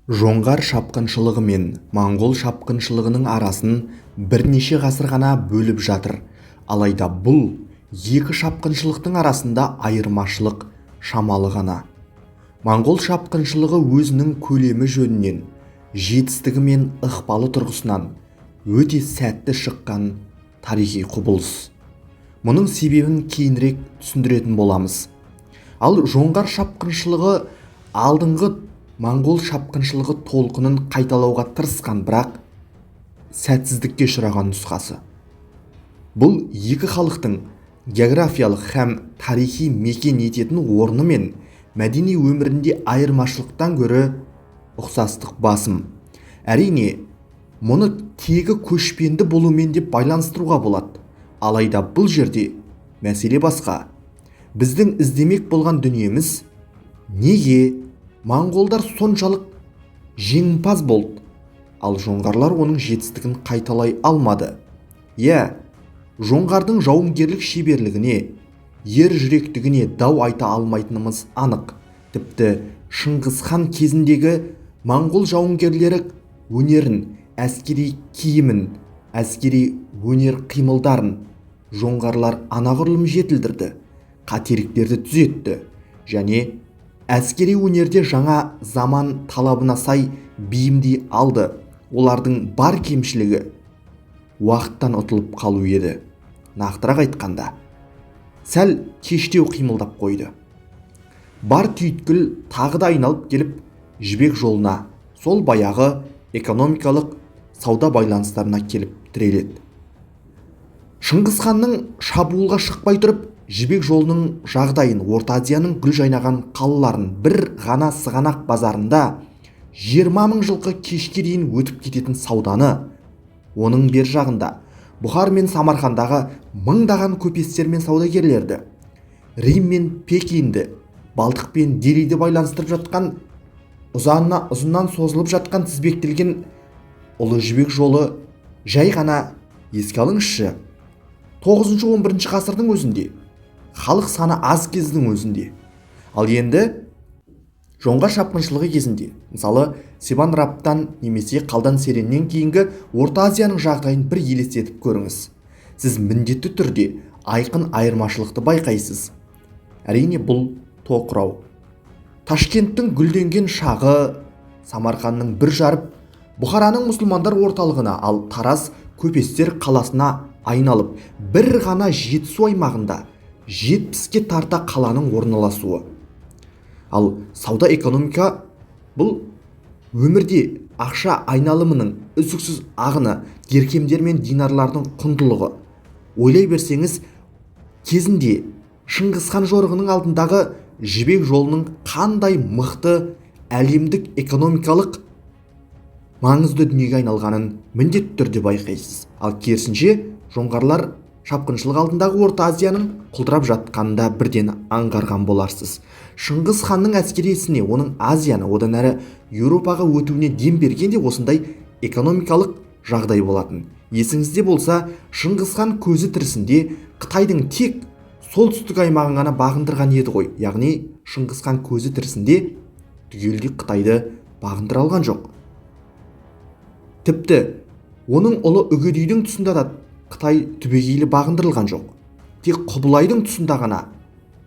Жоңғар шапқыншылығы мен моңғол шапқыншылығының арасын бірнеше ғасыр ғана бөліп жатыр. Алайда бұл екі шапқыншылықтың арасында айырмашылық шамалы ғана. Моңғол шапқыншылығы өзінің көлемі жөнінен, жетістігі мен ықпалы тұрғысынан өте сәтті шыққан тарихи құбылыс. Мұның себебін кейінірек түсіндіретін боламыз. Ал жоңғар шапқыншылығы алдыңғы моңғол шапқыншылығы толқынын қайталауға тырысқан, бірақ сәтсіздікке ұшыраған нұсқасы. Бұл екі халықтың географиялық һәм тарихи мекен ететін орны мен мәдени өмірінде айырмашылықтан гөрі ұқсастық басым. Әрине, мұны тегі көшпенді болумен деп байланыстыруға болады. Алайда бұл жерде мәселе басқа. Біздің іздемек болған дүниеміз: неге моңғолдар соншалық жеңімпаз болды, ал жоңғарлар оның жетістігін қайталай алмады? Иә, жоңғардың жауынгерлік шеберлігіне, ер жүректігіне дау айта алмайтынымыз анық. Тіпті Шыңғыс хан кезіндегі моңғол жауынгерлері өнерін, әскери киімін, әскери өнер қимылдарын жоңғарлар анағұрлым жетілдірді, қателіктерді түзетті және әскери өнерде жаңа заман талабына сай бейімдей алды. Олардың бар кемшілігі уақыттан ұтылып қалу еді. Нақтырақ айтқанда, сәл кештеу қимылдап қойды. Бар түйткіл тағы да айналып келіп жібек жолына, сол баяғы экономикалық сауда байланыстарына келіп тіреледі. Шыңғыс ханның шабуылға шықпай тұрып, жібек жолының жағдайын, Орта Азияның гүл жайнаған қалаларын, бір ғана Сығанақ базарында 20 мың жылқы кешке дейін өтіп кететін сауданы, оның бер жағында Бұхар мен Самарқандағы мыңдаған көпестер мен саудагерлерді, Рим мен Пекинді, Балтық пен Делиді байланыстырып жатқан ұзыннан созылып жатқан тізбектелген ұлы жібек жолы жай ғана еске алыңызшы. 9-11 ғасырдың өзінде, халық саны аз кездің өзінде. Ал енді жоңғар шапқыншылығы кезінде, мысалы, Себан Раптан немесе Қалдан Сереннен кейінгі Орта Азияның жағдайын бір елестетіп көріңіз. Сіз міндетті түрде айқын айырмашылықты байқайсыз. Әрине, бұл тоқырау. Ташкенттің гүлденген шағы, Самарқанның бүр жарып, Бұхараның мұсылмандар орталығына, ал Тараз көпестер қаласына айналып, бір ғана Жетісу аймағында 70-ке тарта қаланың орналасуы. Ал сауда экономика бұл өмірде ақша айналымының үздіксіз ағыны, дирхемдер мен динарлардың құндылығы. Ойлай берсеңіз, кезінде Шыңғыс хан жорығының алдындағы жібек жолының қандай мықты әлемдік экономикалық маңызды дүниеге айналғанын міндетті түрде байқайсыз. Ал керісінше, жоңғарлар шапқыншылық алдындағы Орта Азияның құлдырап жатқанын да бірден аңғарған боларсыз. Шыңғыс ханның әскери ісіне, оның Азияны одан әрі Еуропаға өтуіне дем берген де осындай экономикалық жағдай болатын. Есіңізде болса, Шыңғыс хан көзі тірісінде Қытайдың тек солтүстік аймағын ғана бағындырған еді ғой. Яғни Шыңғыс хан көзі тірісінде түгелдей Қытайды бағындыра алған жоқ. Тіпті оның ұлы Үгедейдің тұсында да Қытай түбегейлі бағындырылған жоқ. Тек Құбылайдың тұсында ғана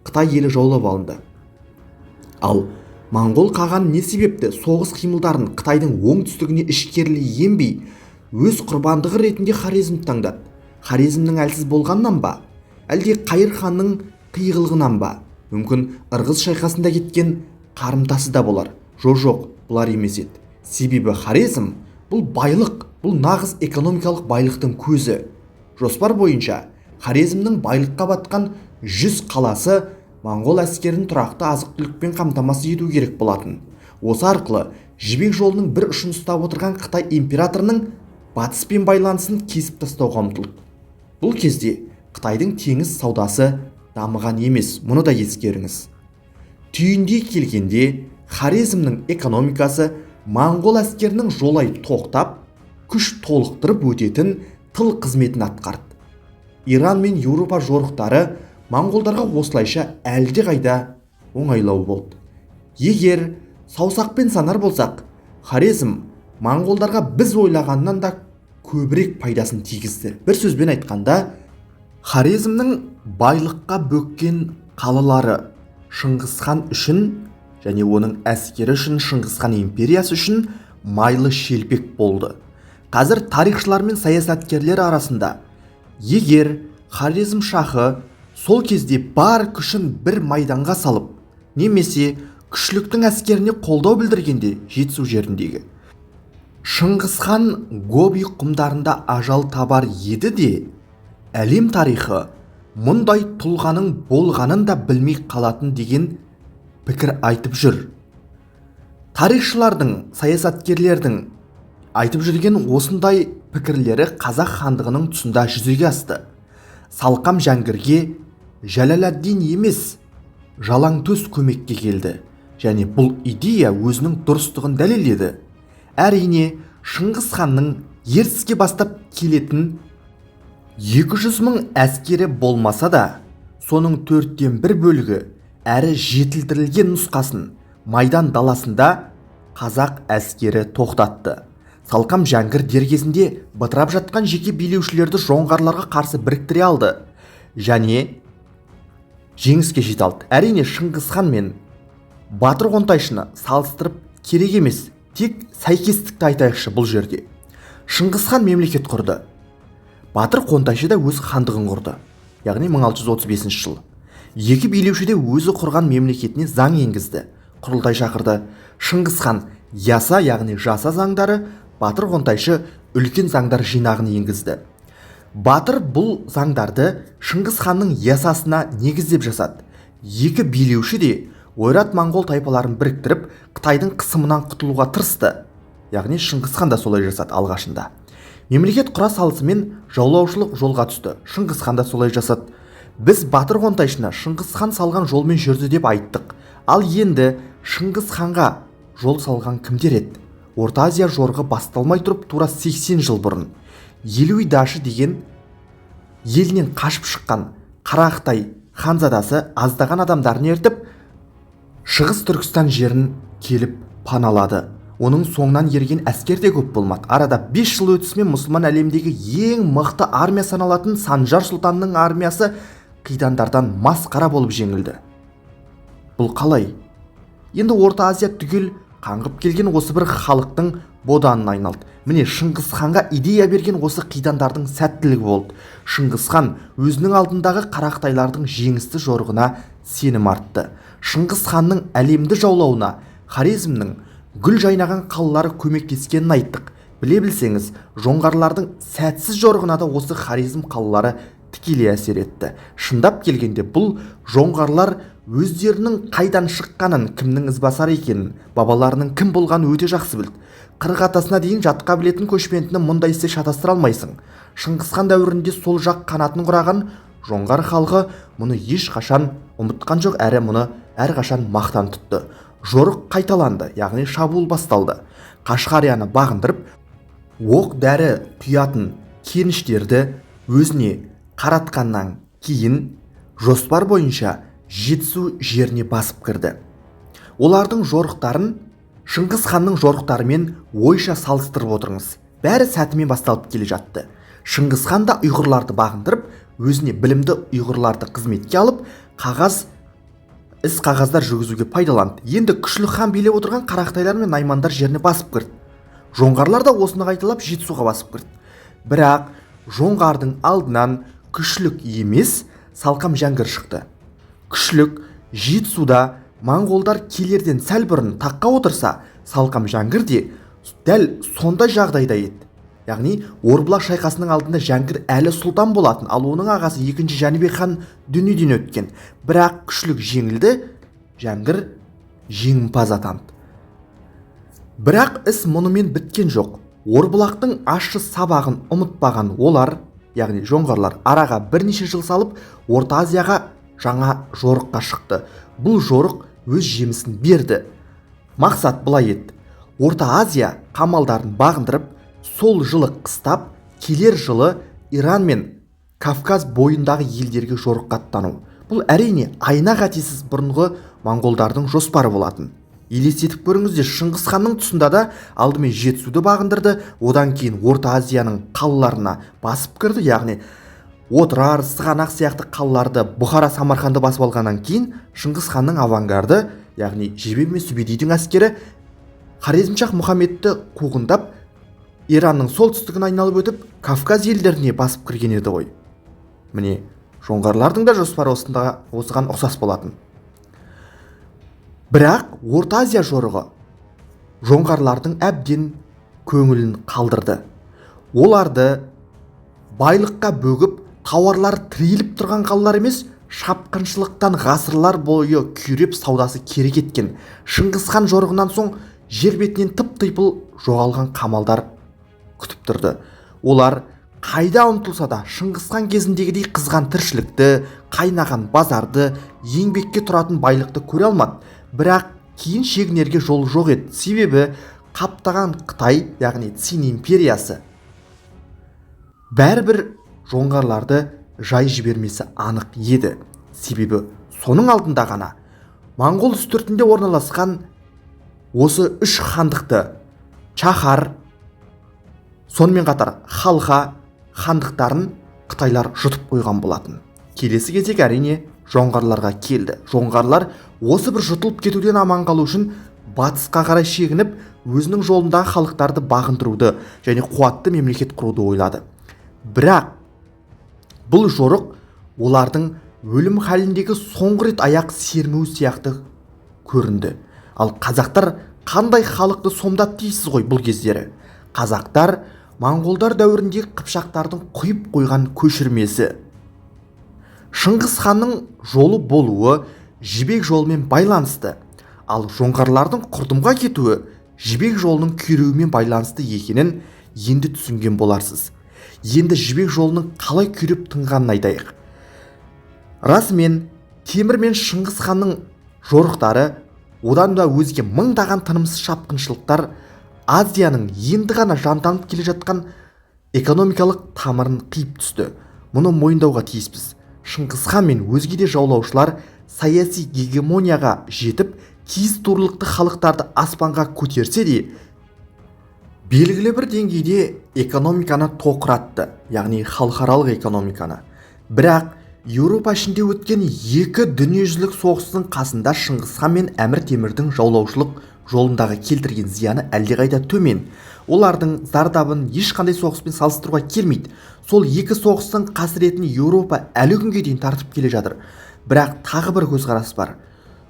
Қытай елі жаулап алынды. Ал моңғол қаған не себепті соғыс қимылдарын Қытайдың оңтүстігіне ішкерлей енбей, өз құрбандығы ретінде Хорезмді таңдады? Хорезмнің әлсіз болғанынан ба? Әлде Қайыр ханның қиғылығынан ба? Мүмкін, Ырғыз шайқасында кеткен қарымтасы да болар. Жоқ, бұлар емес еді. Себебі Хорезм бұл байлық, бұл нағыз экономикалық байлықтың көзі. Жоспар бойынша Хорезмнің байлыққа батқан 100 қаласы моңғол әскерін тұрақты азық-түлікпен қамтамасыз ету керек болатын. Осы арқылы жібек жолының бір ұшын ұстап отырған Қытай императорының батыспен байланысын кесіп тастауға ұмтылды. Бұл кезде Қытайдың теңіз саудасы дамыған емес, мұны да ескеріңіз. Түйіндей келгенде, Хорезмнің экономикасы моңғол әскерінің жолай тоқтап, күш толықтырып өтетін тыл қызметін атқарды. Иран мен Еуропа жорықтары моңғолдарға осылайша әлдеқайда оңайлау болды. Егер саусақпен санар болсақ, Хорезм моңғолдарға біз ойлағаннан да көбірек пайдасын тигізді. Бір сөзбен айтқанда, Хорезмнің байлыққа бөккен қалалары Шыңғысхан үшін және оның әскері үшін, Шыңғысхан империясы үшін майлы шелпек болды. Қазір тарихшылар мен саясаткерлер арасында егер Хорезм шахы сол кезде бар күшін бір майданға салып, немесе Күшліктің әскеріне қолдау білдіргенде Жетісу жеріндегі Шыңғысхан Гоби құмдарында ажал табар еді де, әлем тарихы мұндай тұлғаның болғанын да білмей қалатын деген пікір айтып жүр. Тарихшылардың, саясаткерлердің айтып жүрген осындай пікірлері Қазақ хандығының тұсында жүзеге асты. Салқам Жәңгірге Жәләләддин емес, Жалаңтөс көмекке келді және бұл идея өзінің дұрыстығын дәлелдеді. Әрине, Шыңғыс ханның ертіске бастап келетін 200 мың әскері болмаса да, соның 1/4 бөлігі әрі жетілдірілген нұсқасын майдан даласында қазақ әскері тоқтатты. Салқам Жәңгір дер кезінде бытырап жатқан жеке билеушілерді жоңғарларға қарсы біріктіре алды және жеңіске жете алды. Әрине, Шыңғыс хан мен Батыр Қонтайшыны салыстырып керек емес, тек сәйкестікті айтайықшы бұл жерде. Шыңғыс хан мемлекет құрды, Батыр Қонтайшы да өз хандығын құрды, яғни 1635 жылы. Екі билеуші де өзі құрған мемлекетіне заң енгізді, құрылтай шақырды. Шыңғыс хан яса, яғни жаса заңдары, Батыр Қонтайшы үлкен заңдар жинағын енгізді. Батыр бұл заңдарды Шыңғыс ханның ясасына негіздеп жасады. Екі билеуші де ойрат моңғол тайпаларын біріктіріп, Қытайдың қысымынан құтылуға тырысты. Яғни Шыңғыс хан да солай жасады алғашында. Мемлекет құра салысымен жаулаушылық жолға түсті. Шыңғыс хан да солай жасады. Біз Батыр Қонтайшыны Шыңғыс хан салған жолмен жүрді деп айттық. Ал енді Шыңғыс ханға жол салған кімдер еді? Орта Азия жорығы басталмай тұрып тура 80 жыл бұрын Елуй Дашы деген елінен қашып шыққан Қара Қытай ханзадасы аздаған адамдарын ертіп Шығыс Түркістан жерін келіп паналады. Оның соңынан ерген әскер де көп болмады. Арада 5 жыл өтісімен мұсылман әлемдегі ең мықты армия саналатын Санжар сұлтанның армиясы қидандардан масқара болып жеңілді. Бұл қалай? Енді Орта Азия түгел қаңғып келген осы бір халықтың боданына айналды. Міне, Шыңғыс ханға идея берген осы қидандардың сәттілігі болды. Шыңғыс хан өзінің алдындағы қарақытайлардың жеңісті жорығына сенім артты. Шыңғыс ханның әлемді жаулауына Хорезмнің гүл жайнаған қалалары көмектескенін айттық. Біле білсеңіз, жоңғарлардың сәтсіз жорығына да осы Хорезм қалалары тікелей әсер етті. Шындап келгенде бұл жоңғарлар өздерінің қайдан шыққанын, кімнің ізбасары екенін, бабаларының кім болғанын өте жақсы білді. 40 атасына дейін жатқа білетін көшпендіні мұндай істе шатастыра алмайсың. Шыңғыс хан дәуірінде сол жақ қанатын құраған жоңғар халқы мұны ешқашан ұмытқан жоқ, әрі мұны әрқашан мақтан тұтты. Жорық қайталанды, яғни шабуыл басталды. Қашқарияны бағындырып, оқ дәрі құятын кеніштерді өзіне қаратқаннан кейін жоспар бойынша Жетісу жеріне басып кірді. Олардың жорықтарын Шыңғыс ханның жорықтарымен ойша салыстырып отырыңыз. Бәрі сәтімен басталып келе жатты. Шыңғыс хан да ұйғырларды бағындырып, өзіне білімді ұйғырларды қызметке алып, іс қағаздар жүргізуге пайдаланды. Енді Күшлік хан билеп отырған қарақытайлар мен наймандар жеріне басып кірді. Жоңғарлар да осыны қайталап Жетісуға басып кірді. Бірақ жоңғардың алдынан Күшлік емес, Салқам Жәңгір шықты. Күшлік Жетісуда моңғолдар келерден сәл бұрын таққа отырса, Салқам Жәңгір де дәл сондай жағдайда еді. Яғни Орбұлақ шайқасының алдында Жәңгір әлі сұлтан болатын, ал оның ағасы екінші Жәнібек хан дүниеден өткен. Бірақ Күшлік жеңілді, Жәңгір жеңімпаз атанды. Бірақ іс мұнымен біткен жоқ. Орбұлақтың ащы сабағын ұмытпаған олар, яғни жоңғарлар, араға бірнеше жыл салып Орта Азияға жаңа жорыққа шықты. Бұл жорық өз жемісін берді. Мақсат былай еді: Орта Азия қамалдарын бағындырып, сол жылы қыстап, келер жылы Иран мен Кавказ бойындағы елдерге жорыққа аттану. Бұл әрине айна қатесіз бұрынғы моңғолдардың жоспары болатын. Елестетіп көріңіздер, Шыңғыс ханның тұсында да алдымен Жетісуды бағындырды, одан кейін Орта Азияның қалаларына басып кірді, яғни Отырар, Сығанақ сияқты қалаларды, Бұхара, Самарқанды басып алғаннан кейін Шыңғыс ханның авангарды, яғни Жебе мен Сүбедейдің әскері Хорезмшах Мұхаммедті қуғындап, Иранның солтүстігін айналып өтіп, Кавказ елдеріне басып кірген еді ғой. Міне, жоңғарлардың да жоспары осыған ұқсас болатын. Бірақ Орта Азия жорығы жоңғарлардың әбден көңілін қалдырды. Оларды байлыққа бөгіп, тауарлар тіреліп тұрған қалалар емес, шапқыншылықтан ғасырлар бойы күйреп саудасы кері кеткен Шыңғыс хан жорығынан соң жер бетінен тып-типыл жоғалған қамалдар күтіп тұрды. Олар қайда ұмтылса да Шыңғыс хан кезіндегідей қызған тіршілікті, қайнаған базарды, еңбекке тұратын байлықты көре алмады. Бірақ кейін шегінерге жол жоқ еді. Себебі қаптаған Қытай, яғни Цин империясы, бәрібір жоңғарларды жай жібермесі анық еді. Себебі соның алдында ғана Моңғол үстіртінде орналасқан осы үш хандықты, Чахар, сонымен қатар Халха хандықтарын қытайлар жұтып қойған болатын. Келесі кезек әрине жоңғарларға келді. Жоңғарлар осы бір жұтылып кетуден аман қалу үшін батысқа қарай шегініп, өзінің жолындағы халықтарды бағындыруды және қуатты мемлекет құруды ойлады. Бірақ бұл жорық олардың өлім халіндегі соңғы рет аяқ сермеу сияқты көрінді. Ал қазақтар қандай халықты сомдады дейсіз ғой бұл кездері? Қазақтар моңғолдар дәуірінде қыпшақтардың құйып қойған көшірмесі. Шыңғыс ханның жолы болуы жібек жолымен байланысты, ал жоңғарлардың құрдымға кетуі жібек жолының күйреуімен байланысты екенін енді түсінген боларсыз. Енді жібек жолының қалай күйреп тынғанын айтайық. Расымен Темір мен Шыңғыс ханның жорықтары, одан да өзге мыңдаған тынымсыз шапқыншылықтар Азияның енді ғана жанданып келе жатқан экономикалық тамырын қиып түсті. Мұны мойындауға тиіспіз. Шыңғыс хан мен өзге де жаулаушылар саяси гегемонияға жетіп, киіз туырлықты халықтарды аспанға көтерсе де, белгілі бір деңгейде экономиканы тоқыратты, яғни халықаралық экономиканы. Бірақ Еуропа ішінде өткен екі дүниежүзілік соғыстың қасында Шыңғыс хан мен Әмір Темірдің жаулаушылық жолындағы келтірген зияны әлдеқайда төмен. Олардың зардабын ешқандай соғыспен салыстыруға келмейді. Сол екі соғыстың қасіретін Еуропа әлі күнге дейін тартып келе жатыр. Бірақ тағы бір көзқарас бар.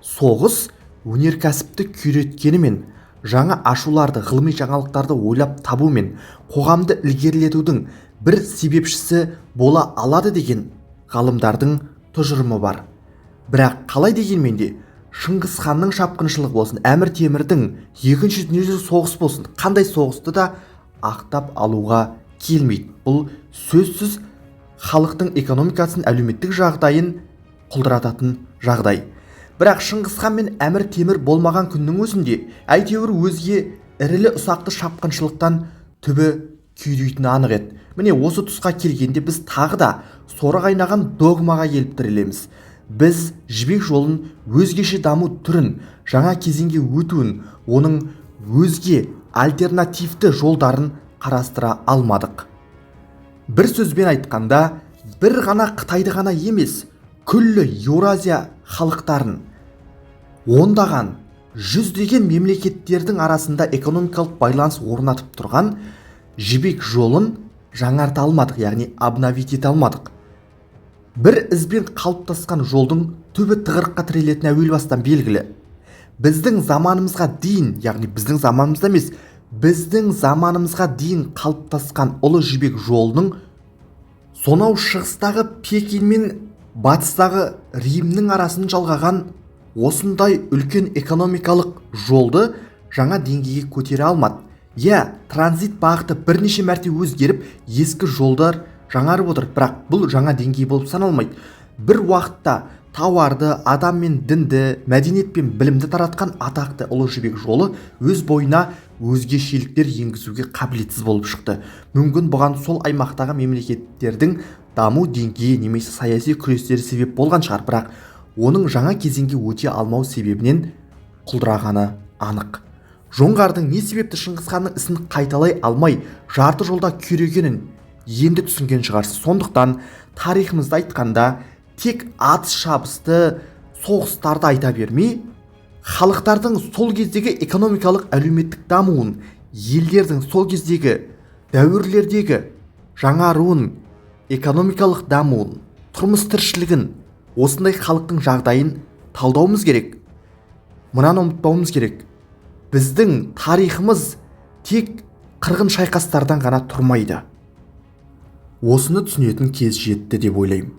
Соғыс өнеркәсіпті күйреткенімен, жаңа ашуларды, ғылыми жаңалықтарды ойлап табумен қоғамды ілгерілетудің бір себепшісі бола алады деген ғалымдардың тұжырымы бар. Бірақ қалай дегенмен де Шыңғыс ханның шапқыншылығы болсын, Әмір Темірдің екінші дүниежүзілік соғыс болсын, қандай соғысты да ақтап алуға келмейді. Бұл сөзсіз халықтың экономикасын, әлеуметтік жағдайын құлдырататын жағдай. Бірақ Шыңғыс хан мен Әмір Темір болмаған күннің өзінде әйтеуір өзге ірілі ұсақты шапқыншылықтан түбі күйрейтіні анық еді. Міне осы тұсқа келгенде біз тағы да соры қайнаған догмаға келіп тірелеміз. Біз жібек жолын өзгеше даму түрін, жаңа кезеңге өтуін, оның өзге альтернативті жолдарын қарастыра алмадық. Бір сөзбен айтқанда, бір ғана Қытайды ғана емес, күллі Еуразия халықтарын, ондаған, жүздеген мемлекеттердің арасында экономикалық байланыс орнатып тұрған жібек жолын жаңарта алмадық, яғни обновить ете алмадық. Бір ізбен қалыптасқан жолдың түбі тығырыққа тірелетіні әуел бастан белгілі. Біздің заманымызға дейін, яғни біздің заманымызда емес, біздің заманымызға дейін қалыптасқан ұлы жібек жолының сонау шығыстағы Пекин мен батыстағы Римнің арасын жалғаған осындай үлкен экономикалық жолды жаңа деңгейге көтере алмады. Иә, транзит бағыты бірнеше мәрте өзгеріп, ескі жолдар жаңарып отыр, бірақ бұл жаңа деңгей болып саналмайды. Бір уақытта тауарды, адам мен дінді, мәдениет пен білімді таратқан атақты ұлы жібек жолы өз бойына өзгешеліктер енгізуге қабілетсіз болып шықты. Мүмкін бұған сол аймақтағы мемлекеттердің даму деңгейі немесе саяси күрестері себеп болған шығар, бірақ оның жаңа кезеңге өте алмау себебінен құлдырағаны анық. Жоңғардың не себепті Шыңғысханның ісін қайталай алмай жарты жолда күйрегенін енді түсінген шығарсыз. Сондықтан тарихымызды айтқанда тек атыс шабысты, соғыстарды айта бермей, халықтардың сол кездегі экономикалық, әлеуметтік дамуын, елдердің сол кездегі дәуірлердегі жаңаруын, экономикалық дамуын, тұрмыс тіршілігін, осындай халықтың жағдайын талдауымыз керек. Мынаны ұмытпауымыз керек: біздің тарихымыз тек қырғын шайқастардан ғана тұрмайды. Осыны түсінетін кез жетті деп ойлаймын.